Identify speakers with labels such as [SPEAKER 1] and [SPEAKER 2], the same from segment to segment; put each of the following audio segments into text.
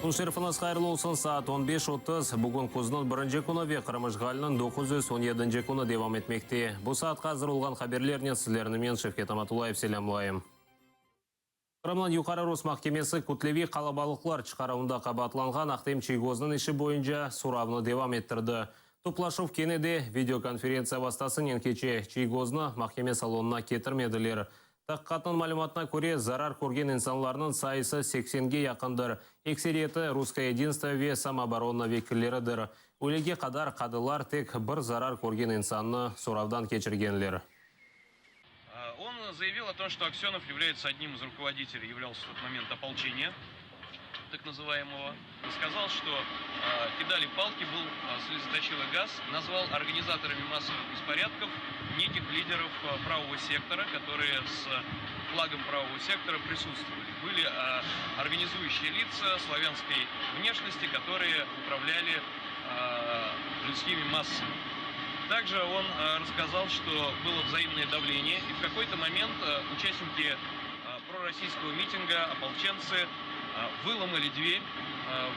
[SPEAKER 1] Kün şerifiñiz hayırlı olsun, saat on beş 30, bugün küzniñ birinci künü ve Qırım işğaliniñ 917 künü devam etmekte. Bu saatqa azır olğan haberlernen sizlerni men, Şevket Amatullayev, selâmlayım. Qırımnıñ Yuqarı Rus mahkemesi kütleviy qalabalıqlar çıqaruvında qabaatlanğan Ahtem Çiygoznıñ işi boyunca soravnı devam ettirdi. Toplaşuv kene de videokonferentsiya vastasınen keçe, Çiygoznı mahkeme salonına ketirmediler. Taqiqatnıñ malümatına köre, zarar körgen insanlarnıñ sayısı seksenge yaqındır, ekseriyeti Russkoye yedinstvo ve samooborona vekilleridir. Öylege qadar qadılar tek bir zarar körgen insannı soravdan keçirgenler.
[SPEAKER 2] On zayavil o tom, çto Aksenov yavlâyetsâ odnim iz rukovoditeley, yavlâlsâ v tot moment opolçeniya, tak nazıvaemogo, skazal, çto kidali palki, byl slezotочивый gaz, nazval organizatorami massovıh besporâdkov nekih liderov pravogo sektora, kotorıye s flagom pravogo sektora prisutstvovali, byli organizuyuşçiye litsa slavânskoy vneşnosti, kotorıye upravlâli lüdskimi massami. Takje on rasskazal, çto bylo vzaimnoye davleniye i v kakoy-to moment uçastniki prorossiyskogo mitinga, opolçentsı, vılomali dver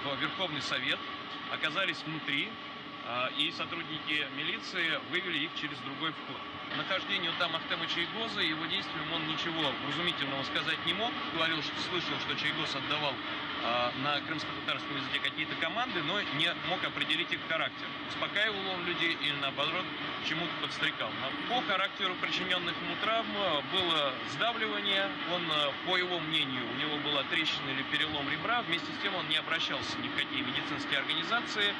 [SPEAKER 2] v Verhovnıy Sovet, okazalis vnutri, i sotrudniki militsii vıveli ih çerez drugoy vhod. Nahojdenию tam Ahtema Çiygoza i ego deystviyam on niçego vrazumitelnogo skazat ne mog, govoril, çto slışal, çto Çiygoz otdaval na krımskotatarskom yazıke kakiye-to komandı, no ne mog opredelit ih harakter. Uspokayıval on lüdey ili naoborot k çemu-to podstrekal. Po harakteru pričinennıh emu travm bylo sdavlivaniye, on, po ego mneniyu, u nego byla treşçina ili perelom rebra, vmeste s tem on ne obraşçalsâ ni v kakiye meditsinskiye organizatsii,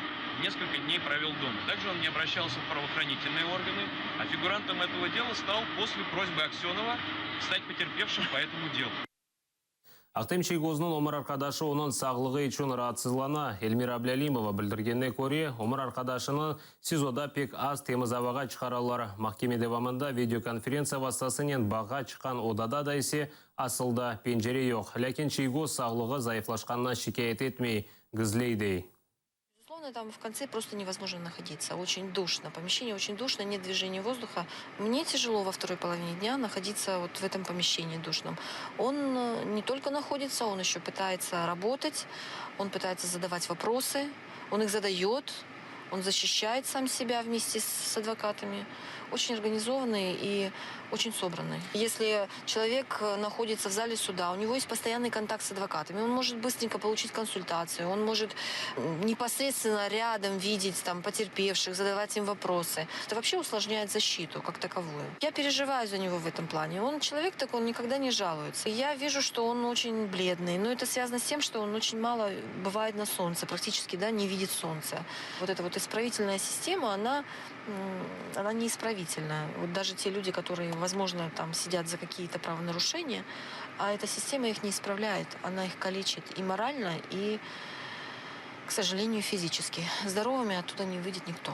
[SPEAKER 2] neskolko dney provel doma. Takje on ne obraşçalsâ v pravohranitelnıye organı, a figurantom etogo dela stal posle prosbı Aksönova stat poterpevşim po etomu delu.
[SPEAKER 1] Ahtem Çiygoznıñ ömür arqadaşı onıñ sağlığı içün raatsızlana. Elmira Ablâlimova bildirgenine köre, ömür arqadaşını SİZOda pek az temiz avağa çıqaralar. Mahkeme devamında videokonferentsiya vastasınen bağğa çıqqan odada da ise asıl da pencere yoq. Lâkin Çiygoz sağlığı zayıflaşqanına şikâyet etmey, gizley, dey.
[SPEAKER 3] Безусловно, там в конце просто невозможно находиться. Очень душно. Помещение очень душно, нет движения воздуха. Мне тяжело во второй половине дня находиться вот в этом помещении душном. Он э, не только находится, он еще пытается работать, он пытается задавать вопросы, он их задает, он защищает сам себя вместе с адвокатами. Очень организованный и очень собранный. Если человек э, находится в зале суда, у него есть постоянный контакт с адвокатами, он может быстренько получить консультацию, он может непосредственно рядом видеть там потерпевших, задавать им вопросы. Это вообще усложняет защиту как таковую. Я переживаю за него в этом плане. Он человек такой, он никогда не жалуется. Я вижу, что он очень бледный, но это связано с тем, что он очень мало бывает на солнце, практически да, не видит солнца. Вот эта вот исправительная система, она она неисправительная. Вот даже те люди, которые, возможно, там сидят за какие-то правонарушения, а эта система их не исправляет, она их калечит и морально, и, к сожалению, физически. Здоровыми оттуда не выйдет никто.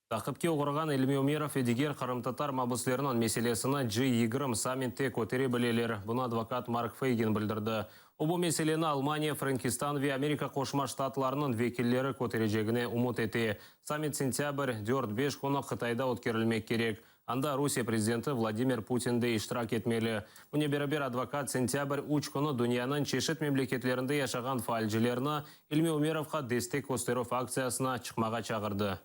[SPEAKER 1] Taqipke oğrağan İlmi Ümerov ve diger qırımtatar mabüsleriniñ meselesini G 20 sammitte kötere bileler. Bunı advokat Mark Feygin bildirdi. O, bu meseleni Almaniya, Frenkistan ve Amerika Qoşma Ştatlarınıñ vekilleri köterecegine ümüt ete. Sammit sentâbr dört-beş künü Qıtayda ötkerilmek kerek. Anda Rusiye prezidenti Vladimir Putin de iştirak etmeli. Bunen beraber advokat sentâbr üç künü dünyanıñ çeşit memleketlerinde yaşağan faalcilerni İlmi Ümerovqa destek kösterüv aktsiyasına çıqmağa çağırdı.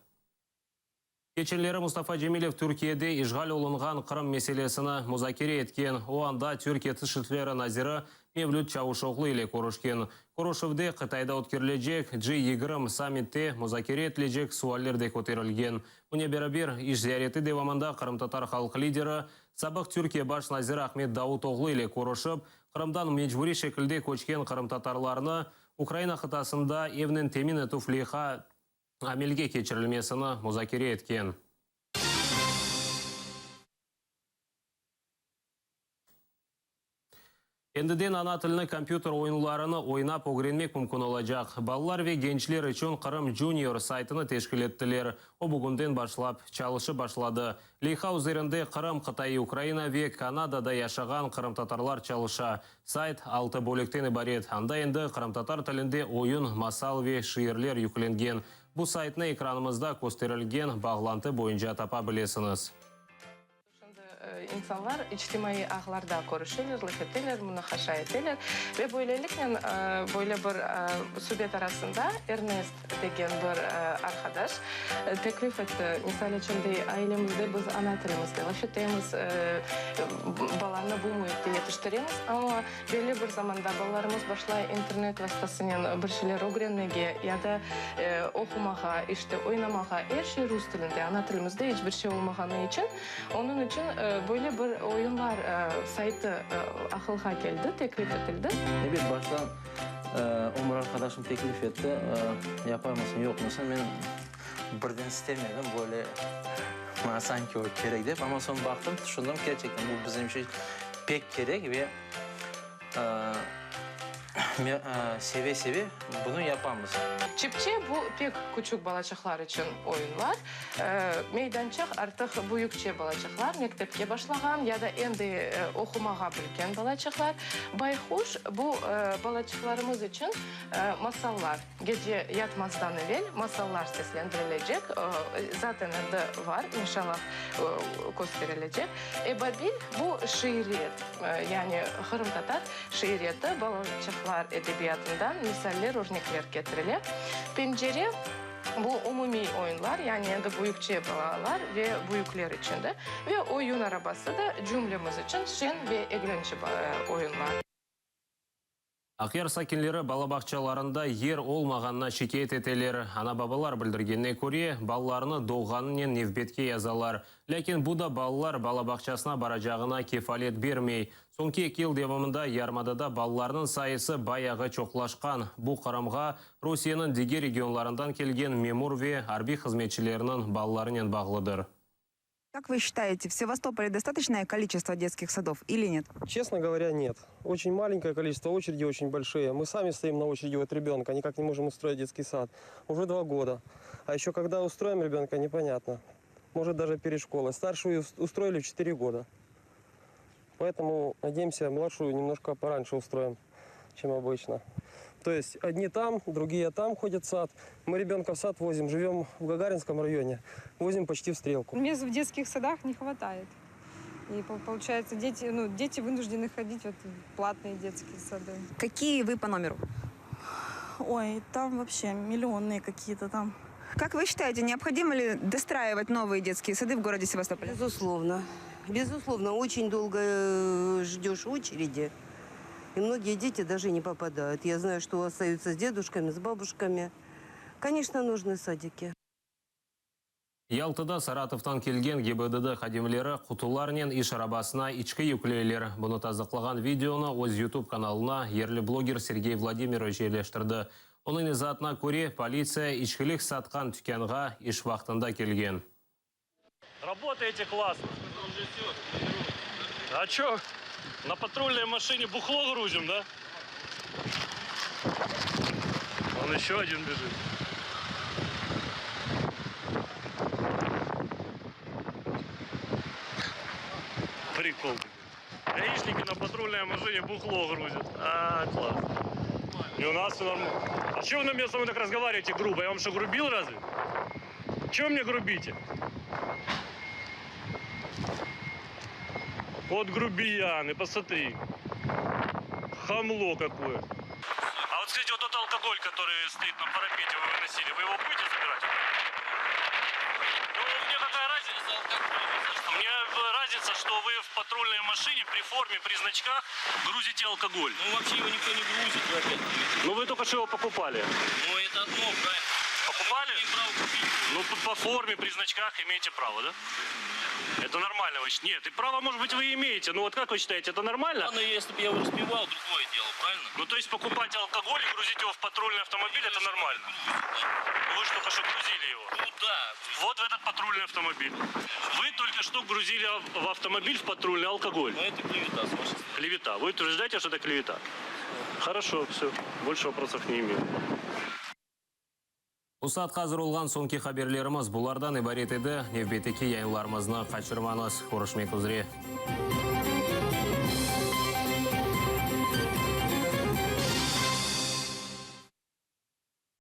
[SPEAKER 1] Keçenleri Mustafa Cemilev Türkiyede işğal olunğan Qırım meselesini muzakere etken. O anda Türkiye Tış işleri naziri Mevlüt Çavuşoğlu ile körüşken. Körüşüvde Qıtayda ötkerilecek G 20 sammitte muzakere etilecek sualler de köterilgen. Bunen beraber, iş ziyareti devamında qırımtatar halq lideri, sabıq Türkiye baş naziri Ahmet Davutoğlu ile körüşip, Qırımdan mecburiy şekilde köçken qırımtatarlarnı Ukraina qıtasında evnen temin etüv leyha amelge keçirilmesini muzakere etken. Endiden ana tilini kompyuter oyunlarını oynap ögrenmek mümkün olacaq. Balalar ve gençler içün Qırım Junior saytını teşkil ettiler. O bugünden başlap çalışıp başladı. Leyha üzerinde Qırım, qıtaiy Ukraina ve Kanadada yaşağan qırımtatarlar çalışa. Sayt altı bölükten ibaret, anda endi qırımtatar tilinde oyun, masal ve şiirler yüklengen. Bu saytnı ekranımızda kösterilgen bağlantı boyunca tapa bilesiñiz.
[SPEAKER 4] İnsanlar içtimaiy ağlarda körüşeler, laf eteler, munaqaşa eteler ve böyleliknen böyle bir subet arasında Ernest degen bir arqadaş teklif etti, misal içün, dey, ailemizde biz ana tilimizde laf etemiz, balanı bu müitte yetiştiremiz, amma belli bir zamanda balalarımız başlay internet vastasınen bir şeyler ögrenmege ya da oqumağa, işte, oynamağa, er şey rus tilinde, ana tilimizde iç bir şey olmağanı içün, Onıñ içün böyle bir oyunlar saytı aqılğa keldi, teklif etildi.
[SPEAKER 5] Ebet, baştan ömür arqadaşım teklif etti, yaparmısıñ, yoqmısıñ, men birden istemedim, böyle maña sanki o kerek dep, amma soñ baqtım, tüşündim, kerçekten bu bizim içün pek kerek ve Seve-seve bunı yapamız.
[SPEAKER 4] Çipçe, bu pek küçük balaçıqlar içün oyunlar. Meydançıq, artıq büyükçe balaçıqlar, mektepke başlağan ya da endi oqumağa bilgen balaçıqlar. Bayquş, bu balaçıqlarımız içün masallar. Gece yatmazdan evel masallar seslendirilecek, zaten endi var, inşallah, kösterilecek. Ebabil, bu şiiriyet, yani qırımtatar şiiriyeti, balaçıqlar edebiyatından misaller, örnekler ketirile. Pencere, bu umumiy oyunlar, yani endi büyükçe balalar ve büyükler içün de, ve oyun arabası da cümlemiz içün şeñ ve eglence oyunlar.
[SPEAKER 1] Aqyar sakinleri bala bağçalarında yer olmağanına şikâyet eteler. Ana-babalar bildirgenine köre, balalarını doğğanınen nevbetke yazalar. Lâkin bu da balalar bala bağçasına baracağına kefalet bermey. Soñki eki yıl devamında yarımadada balalarnıñ sayısı bayağı çoqlaşqan. Bu Qırımğa Rusiyeniñ diger regionlarından kelgen memur ve arbiy hızmetçileriniñ balalarınen bağlıdır.
[SPEAKER 6] Как вы считаете, в Севастополе достаточное количество детских садов или нет?
[SPEAKER 7] Честно говоря, нет. Очень маленькое количество, очереди очень большие. Мы сами стоим на очереди от ребенка, никак не можем устроить детский сад. Уже два года. А еще когда устроим ребенка, непонятно. Может, даже перед школой. Старшую устроили в 4 года. Поэтому, надеемся, младшую немножко пораньше устроим, чем обычно. То есть одни там, другие там ходят в сад. Мы ребенка в сад возим, живем в Гагаринском районе, возим почти в Стрелку.
[SPEAKER 8] Мест в детских садах не хватает. И получается, дети, ну, дети вынуждены ходить вот в платные детские сады.
[SPEAKER 6] Какие вы по номеру?
[SPEAKER 9] Ой, там вообще миллионные какие-то там.
[SPEAKER 6] Как вы считаете, необходимо ли достраивать новые детские сады в городе Севастополе?
[SPEAKER 10] Безусловно. Безусловно, очень долго э, ждешь очереди. И многие дети даже не попадают. Я знаю, что остаются с дедушками, с бабушками. Конечно, нужны садики.
[SPEAKER 1] Yaltada Saratovdan kelgen GİBDD hadimleri qutularnen iş arabasına içki yükleyler. Bunı tasdıqlağan videonı öz YouTube kanalına yerli bloger Sergey Vladimiroviç yerleştirdi. Onıñ izaatına köre, politsiya içkilik satqan tükânğa iş vaqtında kelgen.
[SPEAKER 11] Работаете классно. А чё, на патрульной машине бухло грузим, да? Вон еще один бежит. Прикол. Гаишники на патрульной машине бухло грузят. А, класс. И у нас все нормально. А чего вы на меня со мной так разговариваете грубо? Я вам что, грубил разве? Чего мне грубите? Вот грубияны, посмотри. Хамло какое. А вот скажите, вот тот алкоголь, который стоит на парапете, вы выносили, вы его будете забирать? Ну, мне какая разница? Мне разница, что вы в патрульной машине при форме, при значках грузите алкоголь.
[SPEAKER 2] Ну, вообще его никто не грузит, вы опять.
[SPEAKER 11] Ну, вы только что его покупали.
[SPEAKER 2] Ну, это одно, правильно.
[SPEAKER 11] Покупали?
[SPEAKER 2] Имеем право купить.
[SPEAKER 11] Ну, по, по форме, при значках имеете право, да? Это нормально вы считаете? Нет, и право, может быть, вы имеете. Но вот как вы считаете, это нормально?
[SPEAKER 2] Ладно, если бы я его распивал, другое дело, правильно?
[SPEAKER 11] Ну, то есть покупать алкоголь и грузить его в патрульный автомобиль, это нормально? Ну, Вы же только что грузили его.
[SPEAKER 2] Ну да.
[SPEAKER 11] Вот в этот патрульный автомобиль. Вы только что грузили в автомобиль в патрульный алкоголь.
[SPEAKER 2] Но это клевета, с вашей стороны.
[SPEAKER 11] Клевета. Вы утверждаете, что это клевета? Хорошо, все. Больше вопросов не имею.
[SPEAKER 1] Bu saatqa azır olğan soñki haberlerimiz bulardan ibaret edi. Nevbetteki yayınlarımıznı qaçırmañız. Körüşmek üzre.